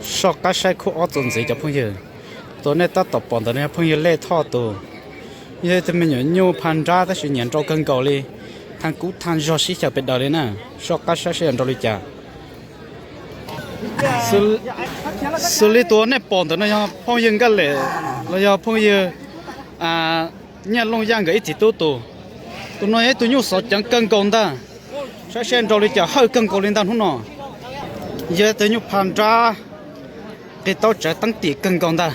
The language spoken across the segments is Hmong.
Soj qab saib khub ob txuas ntxiv cov phooj ywg. Tus nej tab tom pom ntawm no yog phooj ywg Lej Thoj tus, yog ib tug me nyuam nyuj pha nrab tab sis nyiam nrau kawg nkaus li, thaj kub thaj zog sib xyaw pes daws li na. Soj qab saib seb yuav nrau li cas. Xws li tus nej pom ntawm no yog phooj ywg Nkaj Lem los yog phooj ywg Nyiaj Looj Yaj nkawd ib txiv tub tus. Tus no yog ib tug nyuj xov ceev kawg nkaus ntag. Saib seb nrau li cas, hawj kawg nkaus li ntag hnub no. Yog ib tug nyuj pha nrab qis taub tsawv teeb tim kawg nkaus ntag.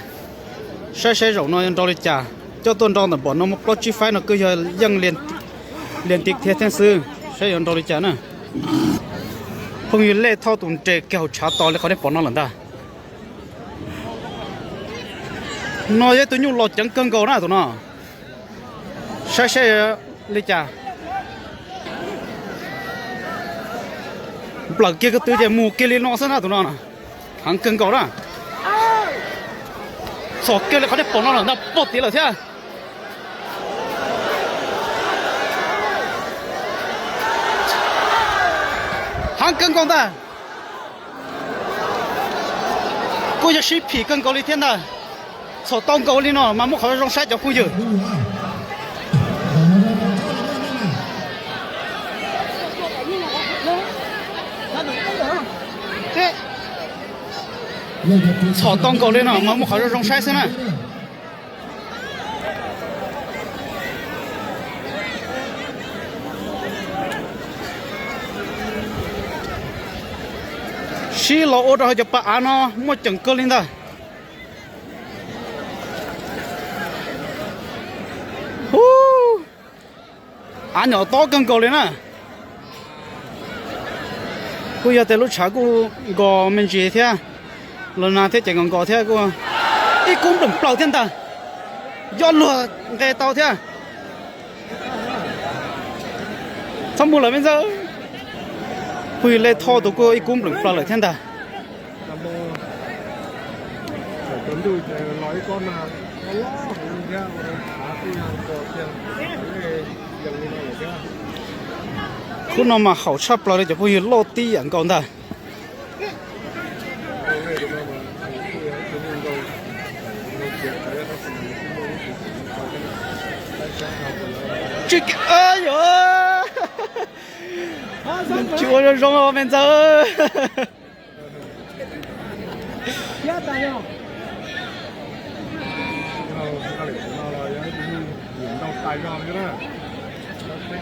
Saib seb zaum no yuav nrau li cas. Coj tuaj nrau ntawm npam no muaj plaub tsib faib no kuj yog yeej lias tiv thiab thiab xwb. Saib yuav nrau li cas na. Phooj ywg Lej Thoj tus nres kiag hauv tshav tos li qhov nej pom no lawm ntag. No yog ib tug nyuj los ceev kawg nkaus na tus no. Saib seb li cas. Nplawm kiag ko tw ces mus kiag li no xwb na tus no. Heev kawg nkaus na. Txhom kiag li qhov nej pom no lawm ntag, pog tid lawm thiab. Heev kawg nkaus ntag. Kuj yog sib phim kawg nkaus li thiab ntag. Txhom tau nkaus li no mas muaj qhov zoo saib cov phooj ywg. Txhom tau nkaus li no mas muaj qhov zoo zoo saib xwb na. Sib los ua rau hauv cov pas av no muaj ceem kawg li ntag. Hu, av nyom tob kawg nkaus li na. Kuj yog tias lub tshav kuj nkos me ntsis thiab, los nag thiab ces nkos nkos thiab kuj ib kub npleem plaws thiab ntag. Yoj luag nqe tau thiab. Txhob mus lawm me ntxawg. Phooj ywg Lej Thoj tus kuj ib kub npleem plaws lawm thiab ntag. Khub no mas haum tshaj plaws li cov phooj ywg, loj tib yam nkaus ntag. Tsis, tsis ua zoo zoo me ntxawg.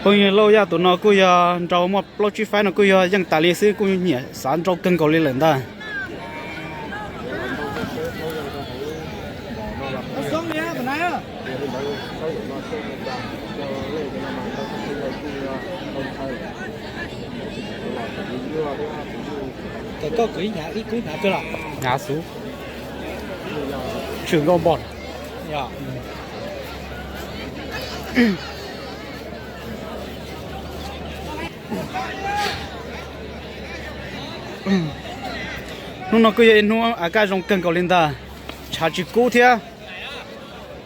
Phooj ywg Lauj Yaj tus no kuj yog nrau muaj plaub tsib faib no kuj yog yeej tas li xwb, kuj nyiam xav nrau kawg nkaus li lawm ntag. Ces koj kwv ib nyuag ib kub hnav twg los? Hnav xub. Tshwm nkauj npog. Hnub no kuj yog ib hnub a kaj zoo kawg nkaus li ntag. Tshav tsis kub thiab,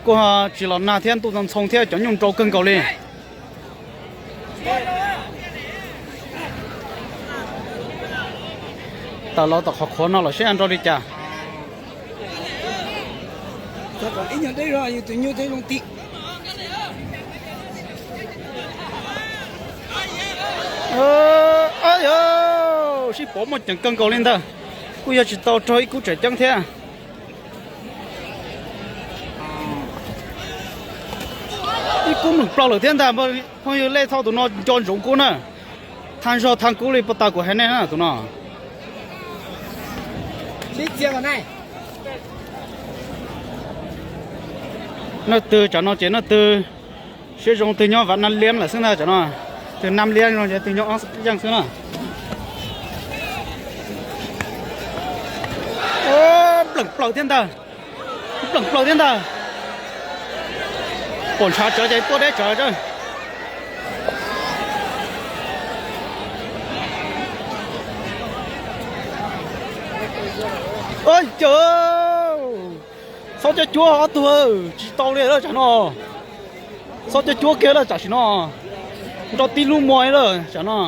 kuj tsis los nag thiab, ntuj ntxhoo thiab, cov nyuj nrau kawg nkaus li. Tawm los tom qhov qhuav no los seb nrau li cas. Sib pov muaj ceem kawg nkaus li ntag. Kuj yog tsis tau raug ib kub tseem ceeb thiab. Ib kub npleem plaws lawm thiab ntag. Phooj ywg Lej Thoj tus no nco ntsoov kub na. Thaj zog thaj kub li puag ta kuv hais nej na tus no. Leej twg tsam no ces leej twg siab zoo twg nyob Vam Nab Liab lawm xwb ntag tsam no. Twg Nab Liab no ces twg nyob Ob Yeej xwb na. Npleem plaws thiab ntag. Npleem plaws thiab ntag. Pom ntshav tsawv ces tuaj deb tsawv. Ua cas txhob cuab cuab ob tug, tsis tau li lawm tsam no. Txhob cuab cuab kiag lawm tam sim no. Nrau tib lub muag lawm tsam no.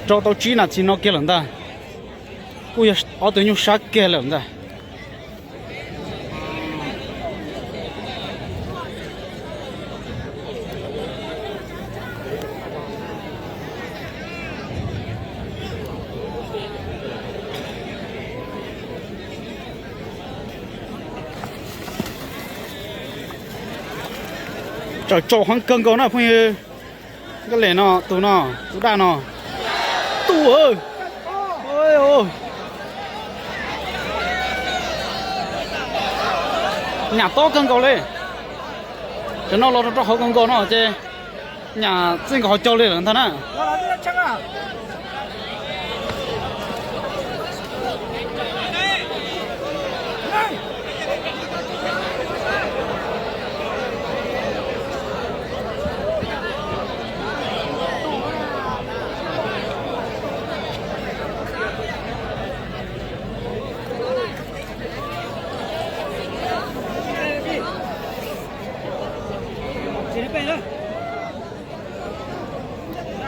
Rau tau tsib nas this no kiag lawm ntag. Kuj yog ob tug nyuj sab kiag lawm ntag. Tsaum tsaum heev kawg nkaus na phooj ywg. Nkaj Lem no, tus no, tus daj no. Tus, nyam tob kawg nkaus li. Cov no los rau hauv kawg nkaus no ces nyam txij nkaus hauv caug li lawm ntag na.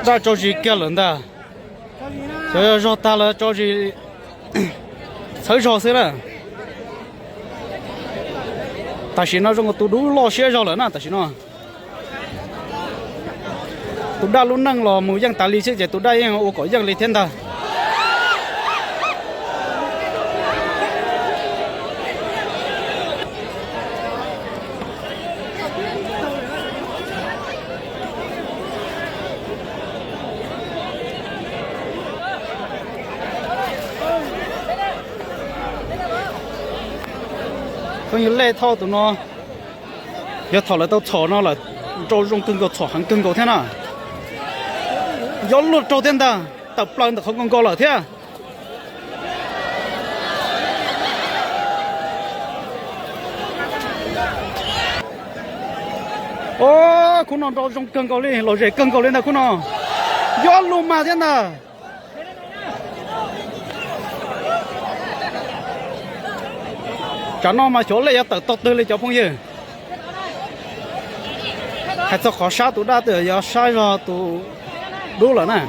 Daj tso zis kiag lawm ntag. Xyov yog zog tag los tso zis txhawb zog xwb na. Tam sim no zoo nkaus tus dub loj siab zog lawm na tam sim no. Tus daj lub neej los mus yeej tas li xwb ces tus daj yeej ua kom yeej li thiab ntag. Phooj ywg, lej thauj tus no, yog thaum lawv tau txhom no lawm, nrau zoo kawg nkaus, txhom heev kawg nkaus thiab na. Yob luaj raug thiab ntag, tawm plaws ntawm qhov nkaus nkaus lawm thiab. Os, khub no nrau zoo kawg nkaus li, lom zem kawg nkaus li ntag khub no. Yob luaj mag thiab ntag. Tsam no mas xyov lej yuav tawm tog twg li cov phooj ywg. Hais txog qhov sab tus daj twb yog sab zog tus dub lawm na.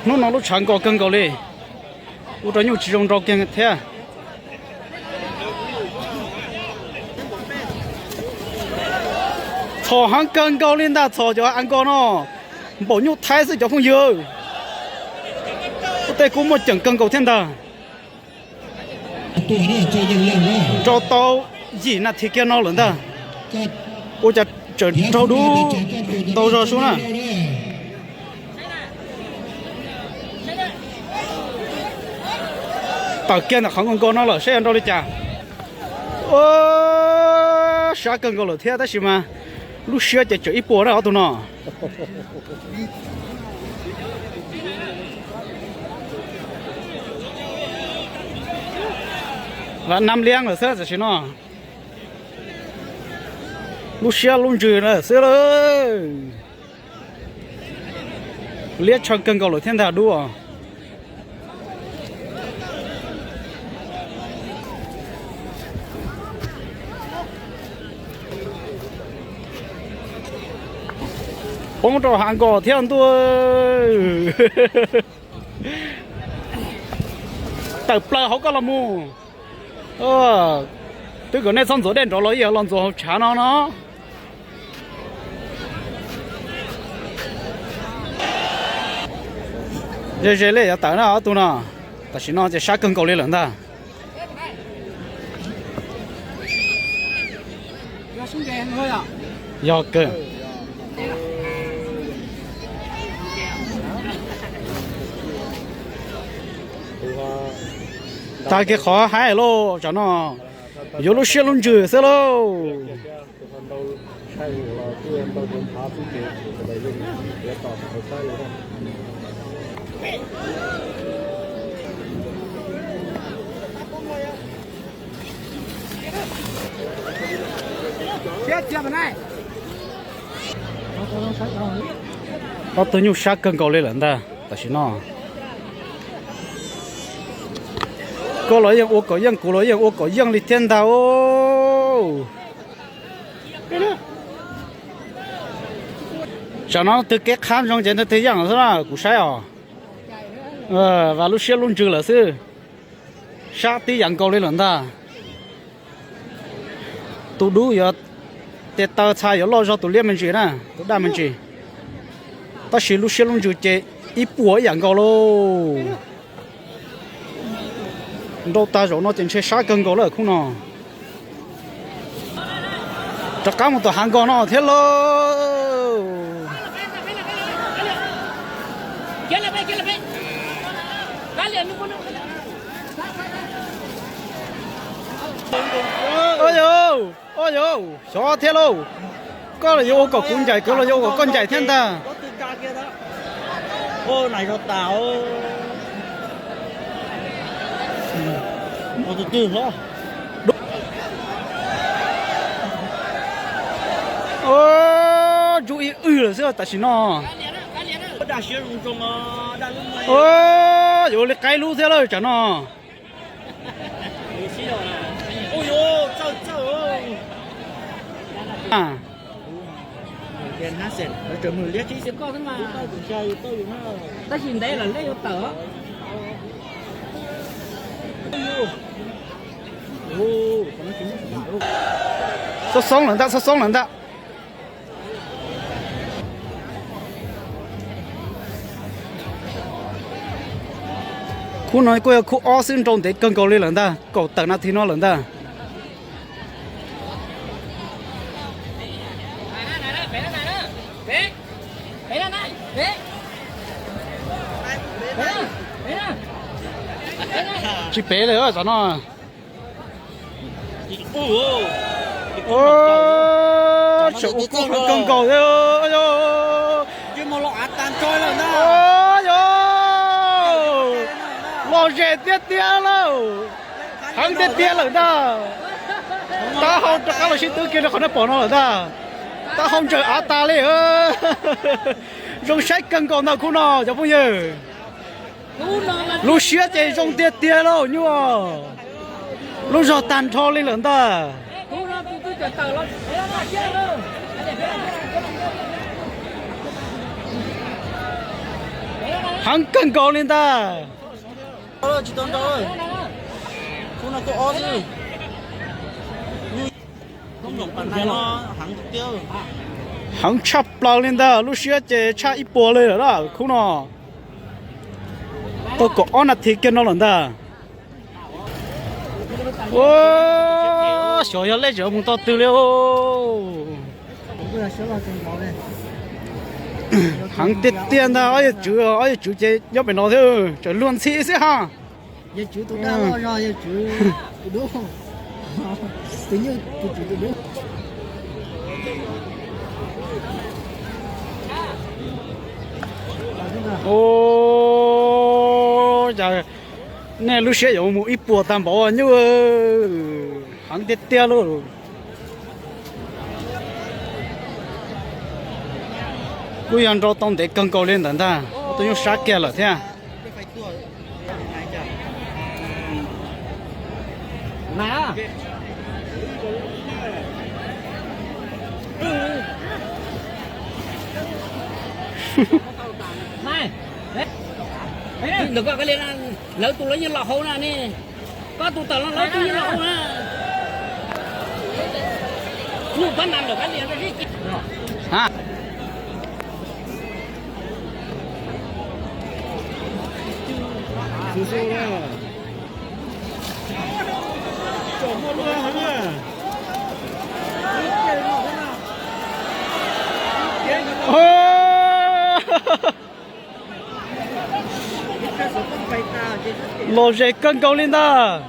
Hnub no lub tshav nkos kawg nkaus li, ua rau nyuj tsis zoo nrau kiag thiab. Txhom heev kawg nkaus li ntag, txhom cov a nkos no npaum nyuj thaib xwb cov phooj ywg. Ua tej kuj muaj ceem kawg nkaus thiab ntag. Nrau tau yim nas this kiag no lawm ntag. Ua cas tseem raug dub ntau zog sub na. Tawm kiag ntawm qhov nkaus nkaus no lawm saib yuav nrau li cas. Sab kawg nkaus lawm thiab tab sis mas lub siab ces tseem ib puas na ob tug no. Vam nam liab lawm xwb tam sim no. Lub siab lub ntsws lawm xwb lawm. Liab tshaw kawg nkaus lawm thiab ntag dub os. Poob rau hav nkos thiab ntuj. Tawm plaws hauv koj los mus. Twb kom nej txhob ntxuav dej nrov los ib yam los ntxuav hauv tshav no no. Ze ze li yuav tawm na ob tug no. Tam sim no ces sab kawg nkaus li lawm ntag. Yog kawg. Tag kiag qhov haib lauj, tsam no yuav lub siab lub ntsws xwb lauj. Ob tug nyuj sab kawg nkaus li lawm ntag tam sim no. Koj los yeej ua kom yeej, kuv los yeej ua kom yeej li thiab ntag os. Tsam no twg kev qhab zoo ces ntawd twg yeej xwb na kuv saib os. Vam lub siab lub ntsws lawm xwb. Sab tib yam nkaus li lawm ntag. Tus dub yuav, tes taw txha yuav loj zog tus liab me ntsis na, tus daj me ntsis. Tab sis lub siab lub ntsws ces ib puas ib yam nkaus lauj. Nrau tag zaum no ces ntshe sab kawg nkaus lawm khub no. Rov qab mus tom hav nkaus no thiab lauj. Au yau, xyov thiab lauj. Koj los yuav ua kom kuv ncaim, kuv los yuav ua kom koj ncaim thiab ntag. Ntsuj ib wb lawm xwb tam sim no. Yuav ua li qaib lub thiab lawm tsam no. Xob xoob lawm ntag, xob xoob lawm ntag. Khub no kuj yog khub ob xwb, nrau ntev kawg nkaus li lawm ntag, kaum tawm nas this no lawm ntag. Tsis pem li tam no. Tseem ua kub heev kawg nkaus thiab. Los zem tiag tiag lauj. Heev tiag tiag lawm ntag. Taub hau rov qab los sib twb kiag rau qhov nej pom no lawm ntag. Taub hau ntsaws av tas li. Zoo saib kawg nkaus ntag khub no cov phooj ywg. Lub siab ces zoo tiag tiag lauj nyuj. Lub zog tag nrho li lawm ntag. Heev kawg nkaus li ntag. Heev tshaj plaws li ntag, lub siab ces tshaj ib puas li lawm khub no. Tau kaum ob nas this kiag no lawm ntag. Ua, xyov yog lej tseem mus tau twg li. Heev tiag tiag ntag, ob yawg tswv, ob yawg tswv ces nyob pem no thiab, tseem luag ntxhi xwb ha. Ua, cas nej lub siab yuav mus ib puas tag npaum nyuj. Heev tiag tiag lauj. Kuj yog nrau tau ntev kawg nkaus li ntawd ntag, tus nyuj sab kiag lawm thiab. Lawv tus lawv yeej los hauv na ne. Koj tus tawm los lawv tus yeej los hauv na. Los zem kawg nkaus li ntag.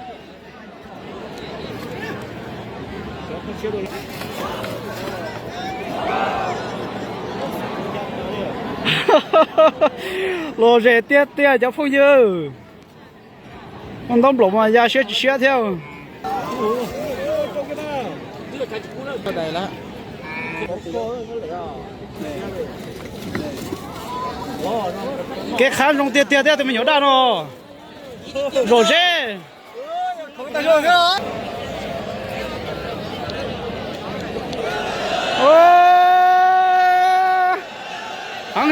Los zem tiag tiag cov phooj ywg. Muaj ntaub nplaum mas ya siab tsis siab thiab. Kev qhab zoo tiag tiag thiab tus me nyuam daj no. Zom zeb.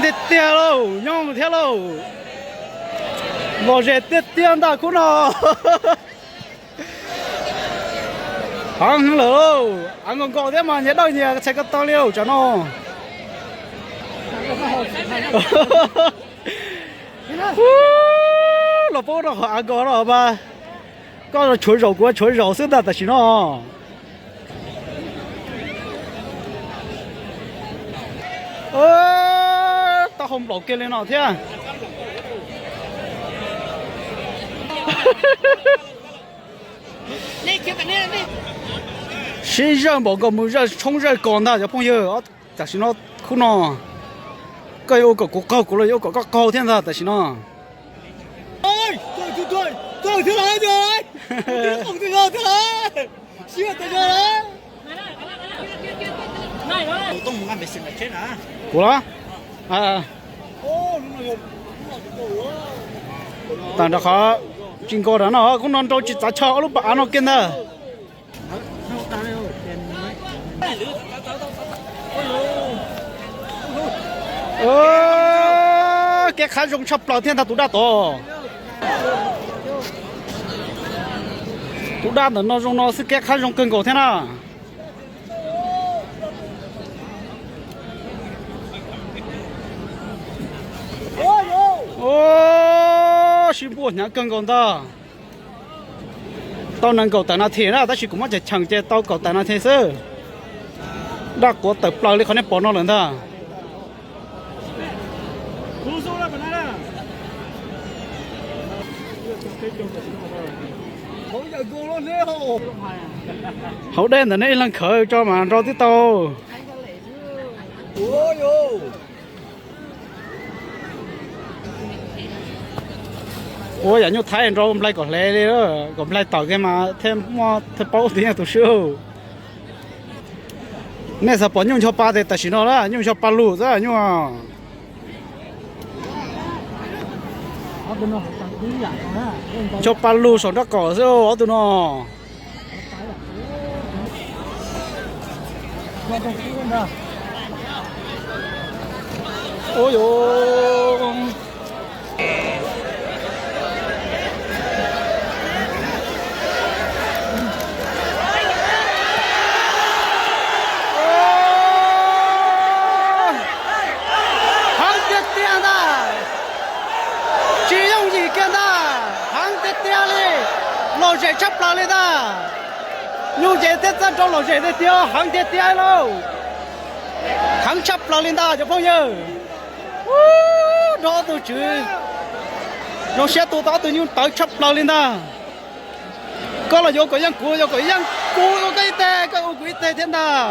Tiag tiag lauj, nyob thiab lauj. Lom zem tiag tiag ntag khub no. Heev lawm lauj, av nkaus nkaus thiab mas nyias dawj nyias txhais ko taw li lauj tsam no. Los poob rau qhov av nkaus no mas, koj tshuav zaum kuv tshuav zaum xwb ntag tam sim no. Taub hau nplaum kiag li no thiab. Sib zawj npaum nkaus mus zawj tshoob zawj kos ntag cov phooj ywg. Tam sim no khub no koj yuav ua kom kuv qaug kuv los yuav ua kom koj qaug thiab ntag tam sim no. Kuv los? Tag nrho qhov tsis nkaus nram no khub no nrau tsis txav tsho ob lub pas av no kiag ntag. Kev qhab zoo tshaj plaws thiab ntag tus daj tod. Tus daj ntawm no zoo no xwb kev qhab zoo kawg nkaus thiab na. Sib npuaj hnyav kawg nkaus ntag. Tau nees nkaum tawm nas this na tab sis kuv muab cheem cheem ces tau kaum tawm nas this xwb. Daj quav tawm plaws li qhov nej pom no lawm ntag. Hauv dej ntawm nej ib leeg khawv tso mas nrau twb tau. Ua yam nyuj thaib nrau nplai kom hle li, kom nplai tawm kiag mas thiaj muaj thiaj paub tias yog tus swb. Nej xav pom nyuj ncho pa tes tam sim no na, nyuj ncho pa lug xwb nyuj. Ncho pa lug saum nraub qaum xwb ob tug no. Ua yuav heev tiag tiag ntag. Tsis yooj yim kiag ntag, heev tiag tiag li, lom zem tshaj plaws li ntag. Nyuj ces thiaj txawj nrau lom zem tiag tiag, heev tiag tiag lauj. Heev tshaj plaws li ntag cov phooj ywg. Nrog ob tug tswv zoo siab tu tau ob tug nyuj tawv tshaj plaws li ntag. Koj los yuav kom yeej kuv, yuav kom yeej kuv ua koj ib teg, koj ua kuv ib teg thiab ntag.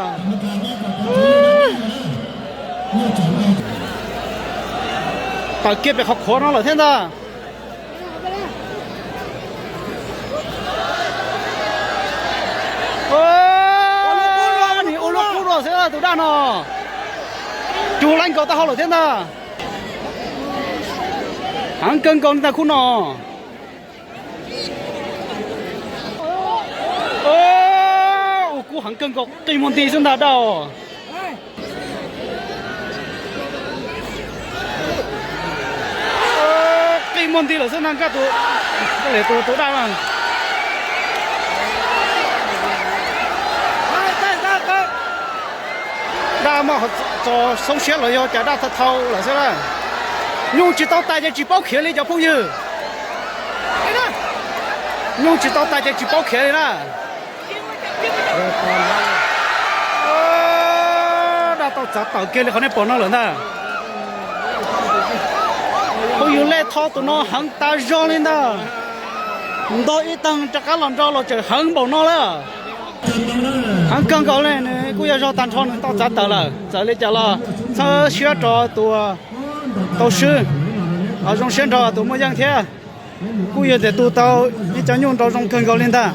Tawm kiag pem qhov qhuav no lawm thiab ntag. Nim ua lub qub dua xwb tus daj no. Cug laij nkaus taub hau lawm thiab ntag. Heev kawg nkaus li ntag khub no. Ua kub heev kawg nkaus qij muag nti xwb ntag daj. Qij muag nti lawm xwb ntag nkaj tus, tus tus daj na. Daj muaj txo xoob siab los yog cas daj thau thau lawm xwb na. Nyuj tsis tau tais ces tsis paub khiav li cov phooj ywg. Nyuj tsis tau tais ces tsis paub khiav li na. Daj tau txav tawm kiag li qhov nej pom no lawm ntag. Phooj ywg, lej tho tus no heev tas zog li ntag. Ntog ib teeg rov qab los nrau los tseem heev npaum no lawm. Heev kawg nkaus li, nws kuj yog zog tag nrho nws tau txav tawm lawm. Txawm li cas los txhawb siab rau tus tau swb, zoo siab nrog tus muaj yeej thiab. Kuj yog tias tu tau ib co nyuj nrau zoo kawg nkaus li ntag.